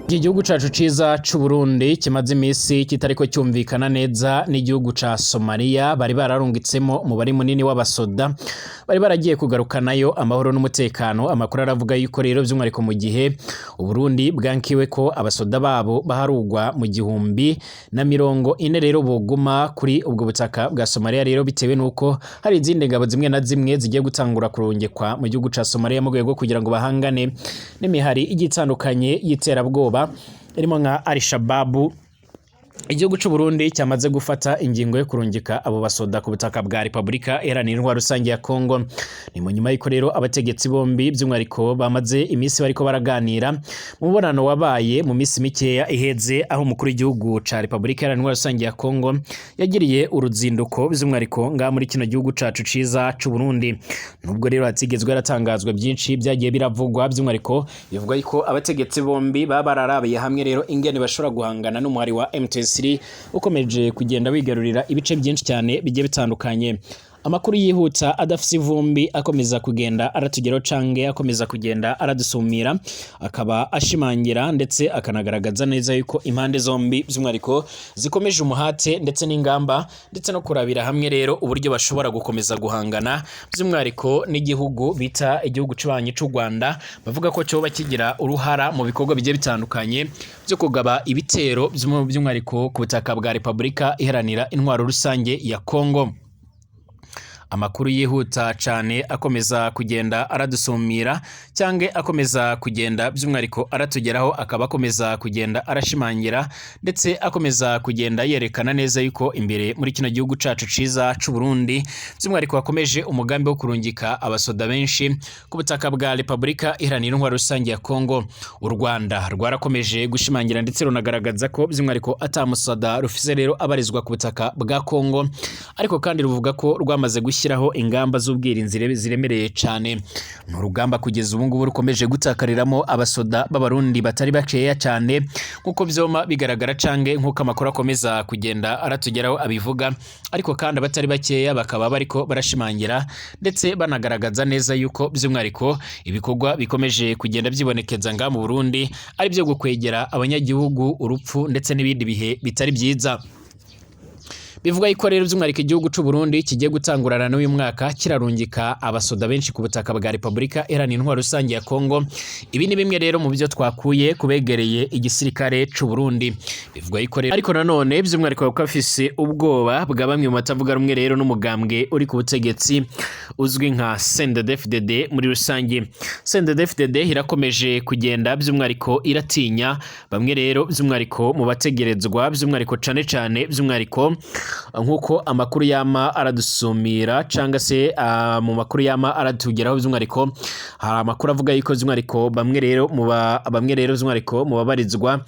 Iki gihugu cacu ciza c'Uburundi kimaze imisi kitariko cyumvikana neza n'igihugu ca Somalia, bari bararungitsemo umubare munini w'abasoda bari baragiye kugarukanayo amahoro n'umutekano. Amakuru aravuga yuko rero by'umwihariko mu gihe Uburundi bwankiwe ko abasoda babo baharugwa mu 1040 rero boguma kuri ubwo butaka bwa Somalia rero, bitewe nuko hari izindi ngabo zimwe na zimwe zigiye gutangura kurungikwa mu gihugu ca Somalia mu rwego kugira ngo bahangane n'imihari igiye itandukanye y'iterabwoba irimo nka Al-Shabaab. Igihugu c'u Burundi cyamaze gufata ingingo yo kurungika abo basoda ku butaka bwa Repubulika Iharanira Intwaro Rusange ya Kongo. Ni mu nyuma y'uko rero abategetsi bombi by'umwihariko bamaze iminsi bariko baraganira mu mubonano wabaye mu minsi mikeya iheze, aho umukuru w'igihugu ca Repubulika Iharanira Intwaro Rusange ya Kongo yagiriye uruzinduko by'umwihariko ngaha muri kino gihugu cacu ciza c'u Burundi. Nubwo rero hatigezwe haratangazwa byinshi, byagiye biravugwa, by'umwihariko bivugwa yuko abategetsi bombi baba bararabiye hamwe rero ingene bashobora guhangana n'umuhari wa M23 ukomeje kugenda wigarurira ibice byinshi cyane bigiye bitandukanye. Amakuru yihuta adafise ivumbi akomeza kugenda aratugeraho cange akomeza kugenda aradusumira, akaba ashimangira ndetse akanagaragaza neza yuko impande zombi by'umwihariko zikomeje umuhate ndetse n'ingamba, ndetse no kurabira hamwe rero uburyo bashobora gukomeza guhangana by'umwihariko n'igihugu bita igihugu c'ubanyi c'u Rwanda, bavuga ko cyoba kigira uruhara mu bikorwa bigiye bitandukanye byo kugaba ibitero by'umwihariko ku butaka bwa Repubulika Iharanira Intwaro Rusange ya Kongo. Amakuru yihuta cane akomeza kugenda aradusumira cyangwa akomeza kugenda by'umwihariko aratugeraho, akaba akomeza kugenda arashimangira ndetse akomeza kugenda yerekana neza yuko imbere muri kino gihugu cacu ciza c'u Burundi by'umwihariko hakomeje umugambi wo kurungika abasoda benshi ku butaka bwa Repubulika Iharanira Intwaro Rusange ya Kongo. U Rwanda rwarakomeje gushimangira ndetse runagaragaza ko by'umwihariko atamusada rufise rero abarizwa ku butaka bwa Kongo, ariko kandi ruvuga ko rwamaze gushyiraho ingamba z'ubwirinzi ziremereye cane. Ni urugamba kugeza ubu ngubu rukomeje gutakariramo abasoda b'Abarundi batari bakeya cyane, nk'uko vyoma bigaragara cange nk'uko amakuru akomeza kugenda aratugeraho abivuga. Ariko kandi abatari bakeya bakaba bariko barashimangira ndetse banagaragaza neza yuko by'umwihariko ibikorwa bikomeje kugenda byibonekeza ngaha mu Burundi ari byo gukwegera abanyagihugu urupfu ndetse n'ibindi bihe bitari byiza. Bivuga yuko rero by'umwihariko igihugu c'u Burundi kigiye gutangurana n'uyu mwaka kirarungika abasoda benshi ku butaka bwa Repubulika Iharanira Intwaro Rusange ya Kongo. Ibi ni bimwe rero mu byo twakuye kubegereye igisirikare c'u Burundi. Bivuga yuko rero ariko nanone by'umwihariko bakaba bafise ubwoba bwa bamwe mu batavuga rumwe rero n'umugambwe uri ku butegetsi uzwi nka CNDD-FDD muri rusange. CNDD-FDD irakomeje kugenda by'umwihariko iratinya bamwe rero by'umwihariko mu bategerezwa, by'umwihariko cane cane by'umwihariko nk'uko amakuru yama aradusumira canga se mu makuru yama aratugeraho, by'umwihariko hari amakuru avuga yuko by'umwihariko bamwe rero mu bamwe rero by'umwihariko mu babarizwa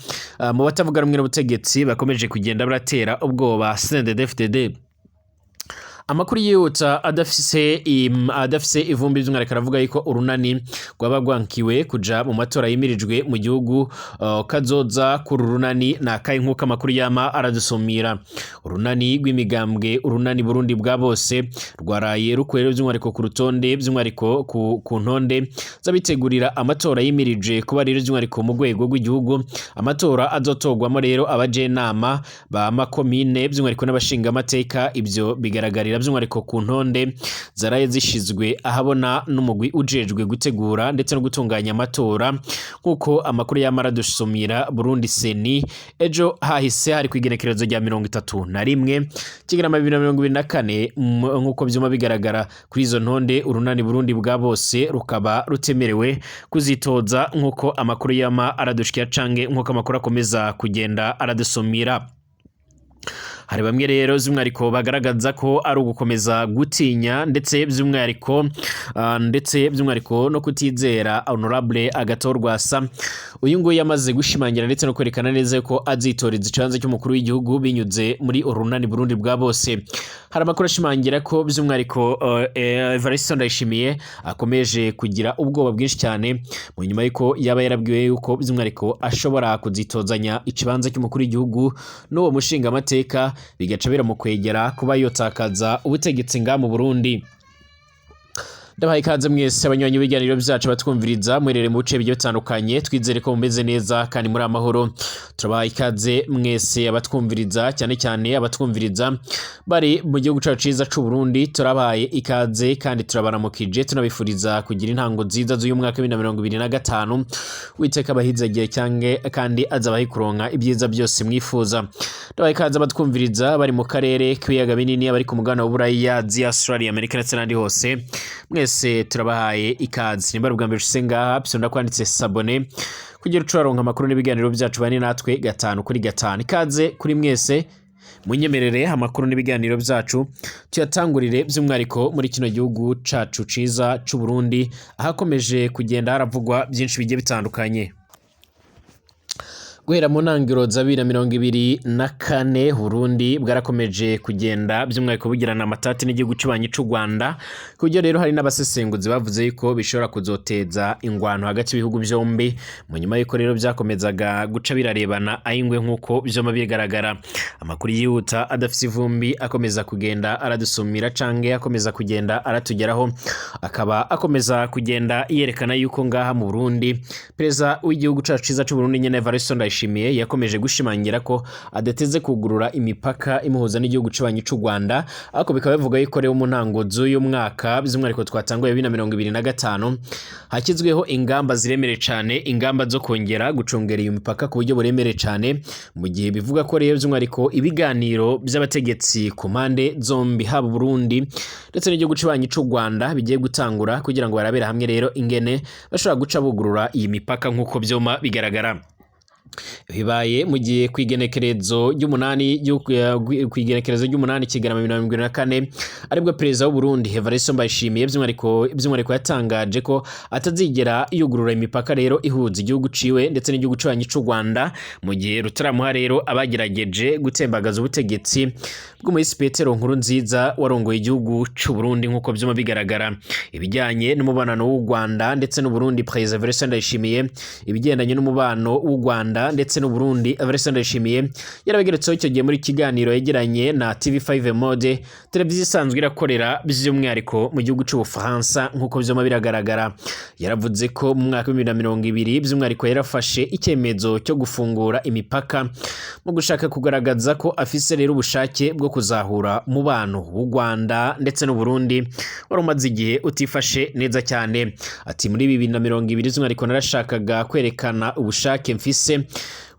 mu batavuga rumwe n'ubutegetsi bakomeje kugenda baratera ubwoba CNDD-FDD. Amakuru yihuta adafise ivumbi by'umwihariko aravuga yuko urunani rwaba rwankiwe kuja mu matora yimirijwe mu gihugu. Kazoza kuri urunani ni akahe? Nk'uko amakuru yama aradusumira, urunani rw'imigambwe Urunani Burundi bwa Bose rwaraye rukuye rero by'umwihariko ku rutonde, by'umwihariko ku ntonde z'abitegurira amatora yimirije kuba rero by'umwihariko mu rwego rw'igihugu, amatora azotorwamo rero abajenama ba makomine by'umwihariko n'abashingamateka. Ibyo bigaragarira by'umwihariko ku ntonde zaraye zishizwe ahabona n'umugwi ujejwe gutegura ndetse no gutunganya amatora, nk'uko amakuru yamara dusumira Burundi CENI. Ejo hahise hari ku igenekerezo rya 31 Kigarama 2024. Nk'uko vyuma bigaragara kuri izo ntonde, Urunani Burundi bwa Bose rukaba rutemerewe kuzitoza, nk'uko amakuru yama aradushikira canke nk'uko amakuru akomeza kugenda aradusumira. Hari bamwe rero by'umwihariko bagaragaza ko ari ugukomeza gutinya ndetse by'umwihariko no kutizera Honorable Agathon Rwasa. Uyu nguyu yamaze gushimangira ndetse no kwerekana neza ko azitoreza ikibanza cy'umukuru w'igihugu binyuze muri Urunani Burundi bwa Bose. Hari amakuru ashimangira ko by'umwihariko Evariste Ndayishimiye akomeje kugira ubwoba bwinshi cyane mu nyuma y'uko yaba yarabwiwe yuko by'umwihariko ashobora kuzitozanya ikibanza cy'umukuru w'igihugu n'uwo mushingamateka, bigaca biramukwegera kuba yotakaza ubutegetsi nga mu Burundi. Ndabahaye ikaze mwese abanywanyi b'ibiganiro byacu batwumviriza mwerere mu bice bigiye bitandukanye, twizere ko mumeze neza kandi muri amahoro. Turabahaye ikaze mwese abatwumviriza, cyane cyane abatwumviriza bari mu gihugu cacu ciza c'u Burundi. Turabahaye ikaze kandi turabaramukije, tunabifuriza kugira intango nziza z'uyu mwaka wa 2025. Witeka abahizagiye cyange kandi azabahe kuronka ibyiza byose mwifuza. Ndabahaye ikaze abatwumviriza bari mu karere k'ibiyaga binini, abari ku mugabane w'Uburaya, Aziya, Australia, Amerika ndetse n'ahandi hose, mwese turabahaye ikaze. Nimba ari ubwa mbere ushitse ngaha, psonda kwanditse s'abonner kugira uce uraronka amakuru n'ibiganiro byacu, bane natwe gatanu kuri gatanu. Ikaze kuri mwese. Munyemerere amakuru n'ibiganiro byacu tuyatangurire by'umwihariko muri kino gihugu cacu ciza c'u Burundi, ahakomeje kugenda haravugwa byinshi bigiye bitandukanye. Guhera mu ntangiriro za 2024, Burundi bwarakomeje kugenda by'umwihariko bugirana amatati n'igihugu cy'ubanyi c'u Rwanda, ku buryo rero hari n'abasesenguzi bavuze yuko bishobora kuzoteza ingwano hagati y'ibihugu byombi, mu nyuma y'uko rero byakomezaga guca birarebana ayingwe nk'uko vyoma bigaragara. Amakuru yihuta adafise ivumbi akomeza kugenda aradusumira canke akomeza kugenda aratugeraho, akaba akomeza kugenda yerekana yuko ngaha mu Burundi, perezida w'igihugu cacu ciza c'u Burundi nyene Evariste Ndayishimiye yakomeje gushimangira ko adateze kugurura imipaka imuhuza n'igihugu c'abanyi c'u Rwanda, ariko bikaba bivuga yuko rero mu ntango z'uyu mwaka, by'umwihariko twatanguye 2025, hashyizweho ingamba ziremereye cane, ingamba zo kongera gucungera iyo mipaka ku buryo buremereye cane, mu gihe bivuga ko rero by'umwihariko ibiganiro by'abategetsi ku mpande zombi, haba Burundi ndetse n'igihugu c'abanyi c'u Rwanda, bigiye gutangura kugira ngo barabere hamwe rero ingene bashobora guca bugurura iyi mipaka nk'uko vyoma bigaragara. Bibaye mu gihe kw'igenekerezo ry'umunani Kigarama 2024, aribwo perezida w'u Burundi Evariste Ndayishimiye by'umwihariko yatangaje ko atazigera yugurura imipaka rero ihuza igihugu ciwe ndetse n'igihugu c'abanyi c'u Rwanda, mu gihe rutaramuha rero abagerageje gutembagaza ubutegetsi bw'umuhisi Petero Nkurunziza warongoye igihugu c'u Burundi nk'uko vyuma bigaragara. Ibijyanye n'umubano w'u Rwanda ndetse n'u Burundi, perezida Evariste Ndayishimiye, ibigendanye n'umubano w'u Rwanda ndetse n'u Burundi, Evariste Ndayishimiye yarabigerutseho icyo gihe muri kiganiro yagiranye na TV5 Mode, televiziyo isanzwe irakorera by'umwihariko mu gihugu c'Ubufaransa nk'uko vyuma biragaragara. Yaravuze ko mu mwaka wa 2020 by'umwihariko yarafashe icyemezo cyo gufungura imipaka mu gushaka kugaragaza ko afise rero ubushake bwo kuzahura umubano w'u Rwanda ndetse n'u Burundi wari umaze igihe utifashe neza cyane. Ati muri 2020 by'umwihariko narashakaga kwerekana ubushake mfise,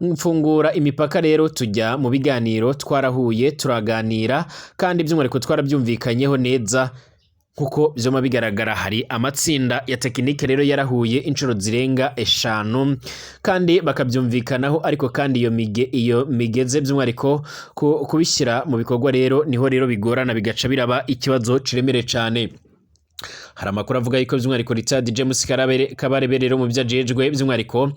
mfungura imipaka rero tujya mu biganiro, twarahuye turaganira kandi by'umwihariko twarabyumvikanyeho neza kuko vyoma bigaragara. Hari amatsinda ya tekinike rero yarahuye inshuro zirenga eshanu kandi bakabyumvikanaho, ariko kandi iyo migeze by'umwihariko kubishyira mu bikorwa rero niho rero bigorana, bigaca biraba ikibazo ciremereye cane. Hari amakuru avuga yuko by'umwihariko Richard James Kabarebe rero mu byo ajejwe by'umwihariko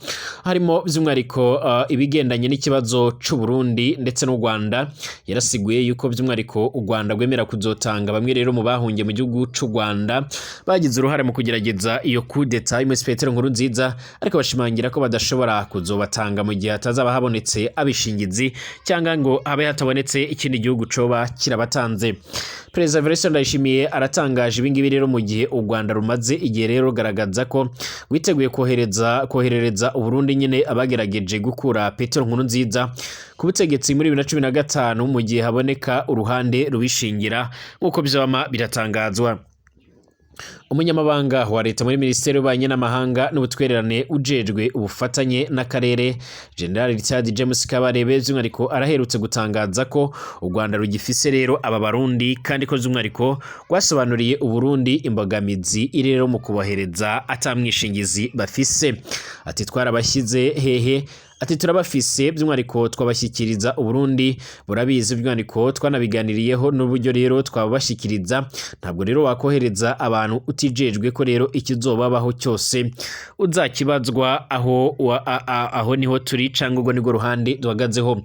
harimo by'umwihariko ibigendanye n'ikibazo c'u Burundi ndetse n'u Rwanda. Yarasiguye yuko by'umwihariko u Rwanda rwemera kuzotanga bamwe rero mu bahungiye mu gihugu c'u Rwanda bagize uruhare mu kugerageza iyo coup d'etat y'umuhisi Petero Nkurunziza, ariko bashimangira ko badashobora kuzobatanga mu gihe hatazaba habonetse abishingizi cyangwa ngo habe hatabonetse ikindi gihugu coba kirabatanze. Perezida Evariste Ndayishimiye aratangaje ibingibi rero mu gihe u Rwanda rumaze igihe rero rugaragaza ko rwiteguye koherereza Uburundi nyine abagerageje gukura Petero Nkurunziza ku butegetsi muri 2015, mu gihe haboneka uruhande rubishingira nk'uko vyama biratangazwa. Umunyamabanga wa leta muri minisiteri y'ububanyi n'amahanga n'ubutwererane ujejwe ubufatanye n'akarere, General Richard James Kabarebe, by'umwihariko araherutse gutangaza ko u Rwanda rugifise rero aba Barundi, kandi ko by'umwihariko rwasobanuriye Uburundi imbogamizi iri rero mu kubohereza atamwishingizi bafise. Ati twarabashyize hehe? Ati turabafise, by'umwihariko twabashyikiriza Uburundi burabizi, by'umwihariko twanabiganiriyeho n'uburyo rero twabashyikiriza. Ntabwo rero wakohereza abantu utijejwe ko rero ikizobabaho cyose uzakibazwa. Aho niho turi cyangwa ubwo nirwo ruhande duhagazeho.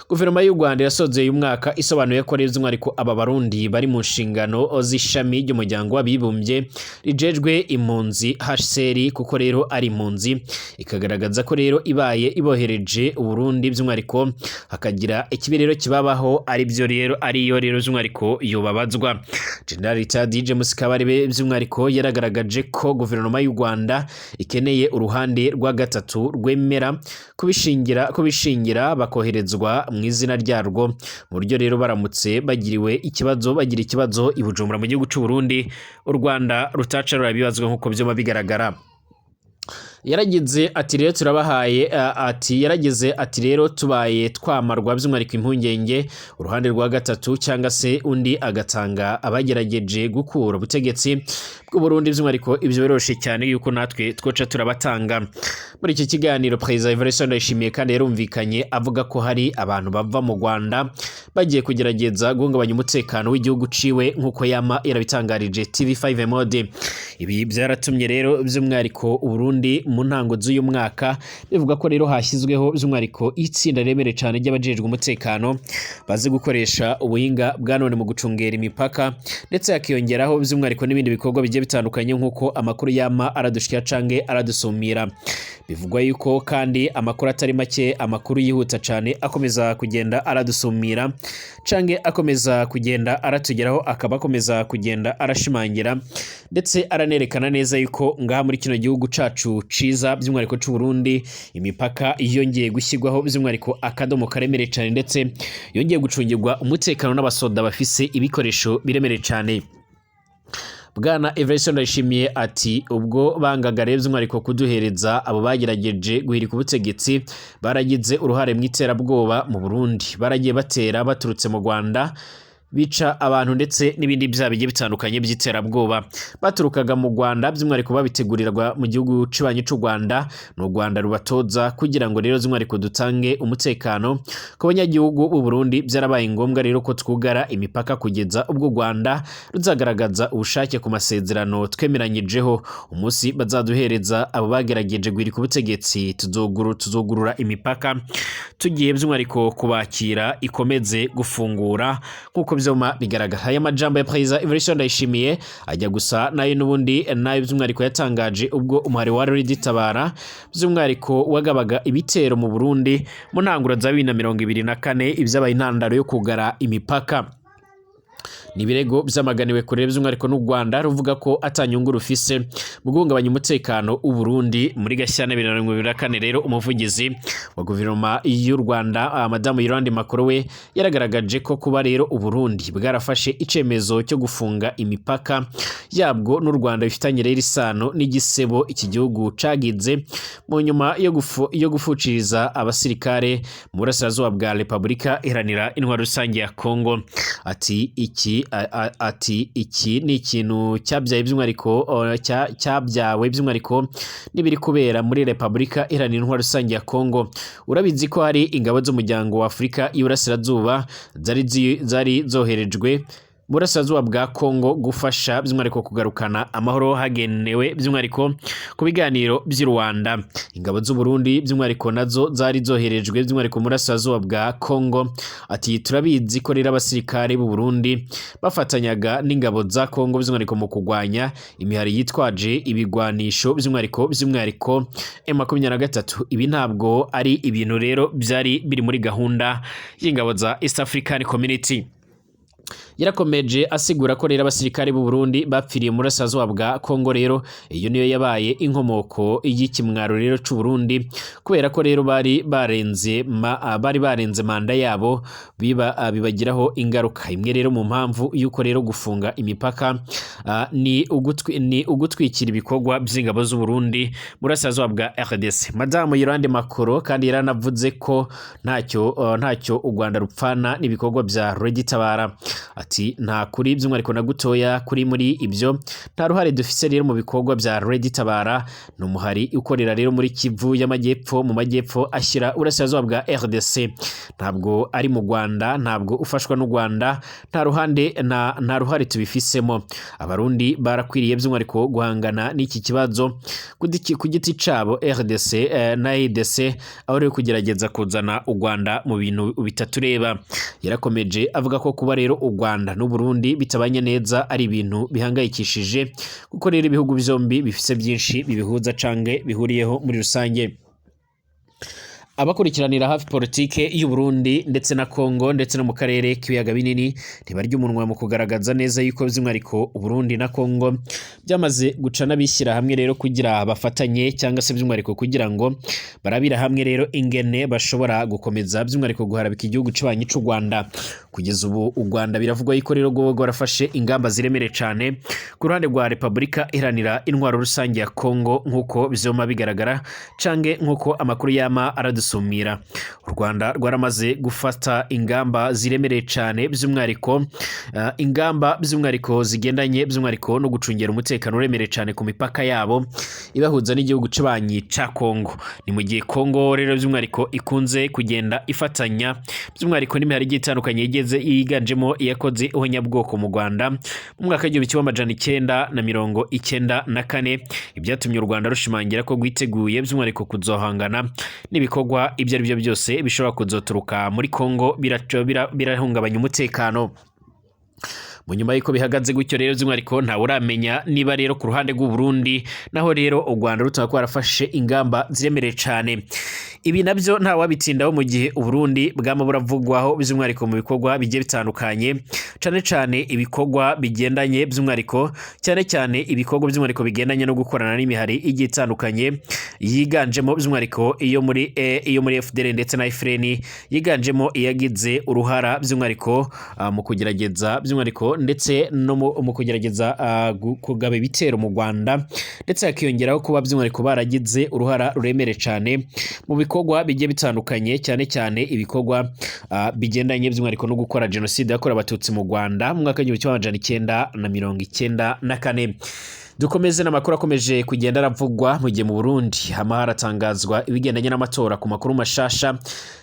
Guverinoma y'u Rwanda yasoze uyu mwaka isobanuye ko rero by'umwihariko aba Barundi bari mu nshingano z'ishami ry'umuryango w'abibumbye rijejwe impunzi HCR, kuko rero ari impunzi, ikagaragaza ko rero ibaye ibohereje yohereje Uburundi by'umwihariko hakagira ikibi rero kibabaho, ari byo rero ariyo rero by'umwihariko yobabazwa. General Richard James Kabarebe by'umwihariko yaragaragaje ko guverinoma y'u Rwanda ikeneye uruhande rwa gatatu rwemera kubishingira bakoherezwa mu izina ryarwo, mu buryo rero baramutse bagiriwe ikibazo, bagira ikibazo i Bujumbura mu gihugu c'u Burundi, u Rwanda rutaca rurabibazwa nk'uko vyoma bigaragara. Yaragize ati rero turabahaye, ati yaragize ati rero tubaye twamarwa by'umwihariko impungenge uruhande rwa gatatu cyangwa se undi agatanga abagerageje gukura ubutegetsi bw'u Burundi, by'umwihariko ibyo biroshe cyane yuko natwe twoca turabatanga. Muri iki kiganiro Perezida Evariste Ndayishimiye kandi yarumvikanye avuga ko hari abantu bava mu Rwanda bagiye kugerageza guhungabanya umutekano w'igihugu ciwe, nk'uko yama yarabitangarije TV5 Mode. Ibi byaratumye rero by'umwihariko Uburundi mu ntango z'uyu mwaka bivuga ko rero hashyizweho by'umwihariko itsinda riremere cyane ry'abajejwe umutekano bazi gukoresha ubuhinga bwa none mu gucungera imipaka, ndetse hakiyongeraho by'umwihariko n'ibindi bikorwa bigiye bitandukanye, nk'uko amakuru yama aradushikira canke aradusumira. Bivugwa yuko kandi amakuru atari make, amakuru yihuta cyane akomeza kugenda aradusumira canke akomeza kugenda aratugeraho, akaba akomeza kugenda arashimangira ndetse aranerekana neza yuko ngaha muri kino gihugu cacu ciza by'umwihariko c'u Burundi imipaka yongeye gushyirwaho by'umwihariko akadomo karemereye cyane, ndetse yongeye gucungirwa umutekano n'abasoda bafise ibikoresho biremereye cyane. Bwana Evariste Ndayishimiye ati ubwo bangaga rero by'umwihariko kuduhereza abo bagerageje guhirika ubutegetsi, baragize uruhare mu iterabwoba mu Burundi, baragiye batera baturutse mu Rwanda, bica abantu ndetse n'ibindi byaha bigiye bitandukanye by'iterabwoba baturukaga mu Rwanda, by'umwihariko babitegurirwa mu gihugu cibanyi c'u Rwanda. Ni u Rwanda rubatoza kugira ngo rero by'umwihariko dutange umutekano ku banyagihugu b'u Burundi. Byarabaye ngombwa rero ko twugara imipaka kugeza ubwo u Rwanda ruzagaragaza ubushake ku masezerano twemeranyijeho. Umunsi bazaduhereza abo bagerageje guhirika ubutegetsi, tuzugurura imipaka tugiye by'umwihariko kubakira, ikomeze gufungura nk'uko vyoma bigaragara. Aya majambo ya Perezida Evariste Ndayishimiye ajya gusa nayo n'ubundi nayo by'umwihariko yatangaje ubwo umuhari wa Red Tabara by'umwihariko wagabaga ibitero mu Burundi mu ntanguro za 2024, ibyabaye intandaro yo kugara imipaka. Ni ibirego byamaganiwe kure by'umwihariko n'u Rwanda, ruvuga ko atanyungu rufise mu guhungabanya umutekano w'u Burundi. Muri Gashyantare 2024 rero umuvugizi wa guverinoma y'u Rwanda, Madamu Yolande Makolo, we yaragaragaje ko kuba rero u Burundi bwarafashe icemezo cyo gufunga imipaka yabwo n'u Rwanda bifitanye rero isano n'igisebo iki gihugu cagize mu nyuma yo gufuciriza abasirikare mu burasirazuba bwa Repubulika Iharanira Intwaro Rusange ya Kongo. Ati iki ni ikintu cyabyaye by'umwihariko, cyabyawe by'umwihariko n'ibiri kubera muri Repubulika Iharanira Intwaro Rusange ya Kongo. Urabizi ko hari ingabo z'umuryango wa Afurika y'Iburasirazuba zari zoherejwe mu burasirazuba bwa Kongo gufasha by'umwihariko kugarukana amahoro hagenewe by'umwihariko ku biganiro by'i Rwanda. Ingabo z'u Burundi by'umwihariko nazo zari zoherejwe by'umwihariko mu burasirazuba bwa Kongo. Ati turabizi ko rero abasirikare b'u Burundi bafatanyaga n'ingabo za Kongo by'umwihariko mu kurwanya imihari yitwaje ibigwanisho by'umwihariko M23. Ibi ntabwo ari ibintu rero byari biri muri gahunda y'ingabo za East African Community. Yarakomeje asigura ko rero abasirikare b'u Burundi bapfiriye mu burasirazuba bwa Kongo, rero iyo niyo yabaye inkomoko y'ikimwaro rero c'u Burundi, kubera ko rero bari barenze manda yabo, biba bibagiraho ingaruka. Imwe rero mu mpamvu y'uko rero gufunga imipaka ni ugutwikira ibikorwa by'ingabo z'u Burundi mu burasirazuba bwa RDC. Madamu Yolande Makolo kandi yaranavuze ko ntacyo u Rwanda rupfana n'ibikorwa bya Red Tabara. Ati nta kuri by'umwihariko na gutoya kuri muri ibyo, nta ruhare dufise rero mu bikorwa bya Red Tabara. Ni umuhari ukorera rero muri Kivu y'Amajyepfo, mu majyepfo ashyira uburasirazuba bwa RDC, ntabwo ari mu Rwanda, ntabwo ufashwa n'u Rwanda, nta ruhande nta ruhare tubifisemo. Abarundi barakwiriye by'umwihariko guhangana n'iki kibazo ku giti cabo, RDC na ADC, aho rero kugerageza kuzana u Rwanda mu bintu bitatureba. Yarakomeje avuga ko kuba rero u Rwanda n'u Burundi bitabanye neza ari ibintu bihangayikishije, kuko rero ibihugu byombi bifise byinshi bibihuza canke bihuriyeho muri rusange. Abakurikiranira hafi politike y'u Burundi ndetse na Kongo ndetse no mu karere k'ibiyaga binini ntibarya umunwa mu kugaragaza neza yuko by'umwihariko Burundi na Kongo byamaze guca n'abishyira hamwe rero kugira bafatanye, cyangwa se by'umwihariko kugira ngo barabira hamwe rero ingene bashobora gukomeza by'umwihariko guharabika igihugu cy'abanyi c'u Rwanda. Kugeza ubu u Rwanda biravugwa yuko rero rwoba rwarafashe ingamba ziremereye cane ku ruhande rwa Repubulika Iharanira Intwaro Rusange ya Kongo, nk'uko bizoma bigaragara canke nk'uko amakuru yama aradusumira. U Rwanda rwaramaze gufata ingamba ziremereye cane, by'umwihariko ingamba by'umwihariko zigendanye by'umwihariko no gucungera umutekano uremereye cane ku mipaka yabo ibahuza n'igihugu c'abanyi ca Kongo. Ni mu gihe Kongo rero by'umwihariko ikunze kugenda ifatanya by'umwihariko n'imihari igiye itandukanye igeze yiganjemo iyakoze ihonyabwoko mu Rwanda mu mwaka w'1994, ibyatumye u Rwanda rushimangira ko rwiteguye by'umwihariko kuzohangana n'ibikorwa ibyo ari byo byose bishobora kuzoturuka muri Kongo birahungabanya umutekano. Mu nyuma y'uko bihagaze gutyo rero by'umwihariko ntawe uramenya niba rero ku ruhande rw'u Burundi naho rero u Rwanda rutaba rwarafashe ingamba ziremereye cane. Ibi nabyo ntawabitindaho mu gihe u Burundi bwama buravugwaho by'umwihariko mu bikorwa bigiye bitandukanye, cane cane ibikorwa bigendanye by'umwihariko, cyane cyane ibikorwa by'umwihariko bigendanye no gukorana n'imihari igiye itandukanye yiganjemo by'umwihariko iyo muri FDL ndetse na FRN, yiganjemo iyagize uruhara by'umwihariko mu kugerageza by'umwihariko ndetse no mu kugerageza kugaba ibitero mu Rwanda, ndetse hakiyongeraho kuba by'umwihariko baragize uruhara ruremereye cane mu bikorwa bigiye bitandukanye, cyane cyane ibikorwa bigendanye by'umwihariko no gukora jenoside yakorewe Abatutsi mu Rwanda mu mwaka w'1994. Dukomeze n'amakuru akomeje kugenda aravugwa mu gihe mu Burundi hama haratangazwa ibigendanye n'amatora. Ku makuru mashasha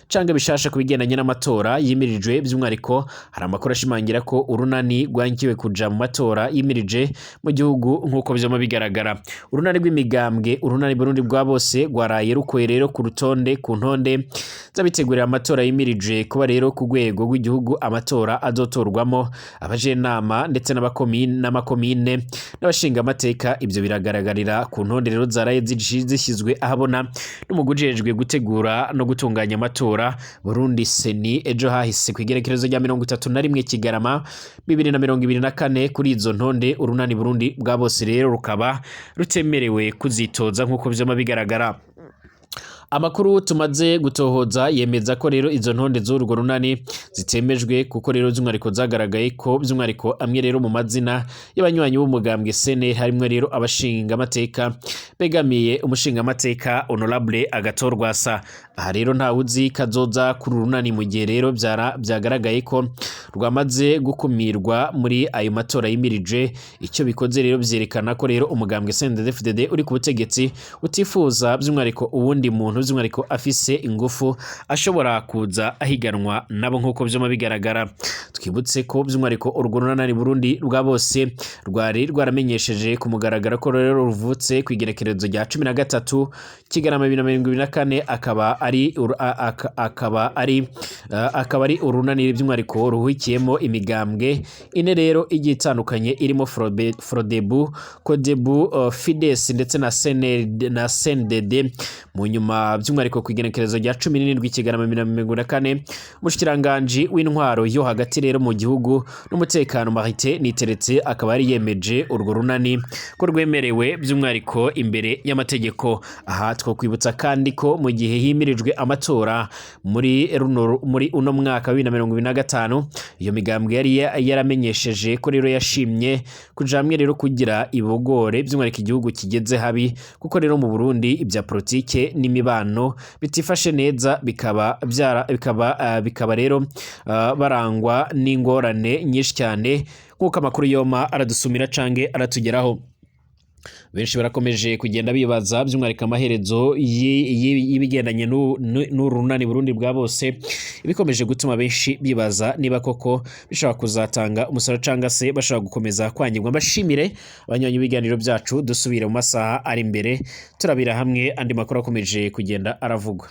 canke bishasha ku bigendanye n'amatora yimirijwe, by'umwihariko hari amakuru ashimangira ko urunani rwangiwe kuja mu matora yimirije mu gihugu nk'uko vyama bigaragara. Urunani rw'imigambwe Urunani Burundi bwa bose rwaraye rukuye rero ku rutonde ku ntonde z'abitegurira amatora yimirije kuba rero ku rwego rw'igihugu, amatora azotorwamo abajenama ndetse n'amakomine n'abashingamateka. Ibyo biragaragarira ku ntonde rero zaraye zishyizwe ahabona n'umugwi ujejwe gutegura no gutunganya amatora Burundi CENI ejo hahise ku igerekerezo rya 31 Kigarama 2024. Kuri izo ntonde Urunani Burundi bwa bose rero rukaba rutemerewe kuzitoza nk'uko vyama bigaragara. Amakuru tumaze gutohoza yemeza ko rero izo ntonde z'urwo runani zitemejwe, kuko rero by'umwihariko zagaragaye ko by'umwihariko amwe rero mu mazina y'abanywanyi b'umugambwe CNL harimwo rero abashingamateka begamiye umushingamateka Honorable Agathon Rwasa. Aha rero ntawe uzi kazoza kuri uru runani mu gihe rero byagaragaye ko rwamaze gukumirwa muri ayo matora yimirije. Icyo bikoze rero byerekana ko rero umugambwe CNDD-FDD uri ku butegetsi utifuza by'umwihariko uwundi muntu by'umwihariko afise ingufu ashobora kuza ahiganwa nabo nk'uko vyama bigaragara. Twibutse ko by'umwihariko urwo runani Burundi rwa bose rwari rwaramenyesheje ku mugaragaro ko rero ruvutse ku igerekerezo rya 13 Kigarama 2024, akaba ari urunani by'umwihariko ruhukiyemo imigambwe ine rero igiye itandukanye irimo Frodebu, Kodebu, Fides ndetse na CNL na CNDD. Mu nyuma by'umwihariko ku igenekerezo rya 17 Kigarama 2024, umushikiranganji w'intwaro yo hagati rero mu gihugu n'umutekano Martin Niteretse akaba yari yemeje urwo runani ko rwemerewe by'umwihariko imbere y'amategeko. Aha twakwibutsa kandi ko mu gihe himirijwe amatora muri uno mwaka wa 2025, iyo migambwe yari yaramenyesheje ko rero yashimye kuja hamwe rero kugira ibogore by'umwihariko igihugu kigeze habi, kuko rero mu Burundi ibya politike n'imibano bitifashe neza, bikaba rero barangwa n'ingorane nyinshi cyane nk'uko amakuru yoma aradusumira canke aratugeraho. Benshi barakomeje kugenda bibaza by'umwihariko amaherezo y'ibigendanye n'urunani Burundi bwa bose, ibikomeje gutuma benshi bibaza niba koko bishobora kuzatanga umusaruro cyangwa se bashobora gukomeza kwangirwa. Mbashimire abanywanyi b'ibiganiro byacu, dusubire mu masaha ari imbere turabira hamwe andi makuru akomeje kugenda aravugwa.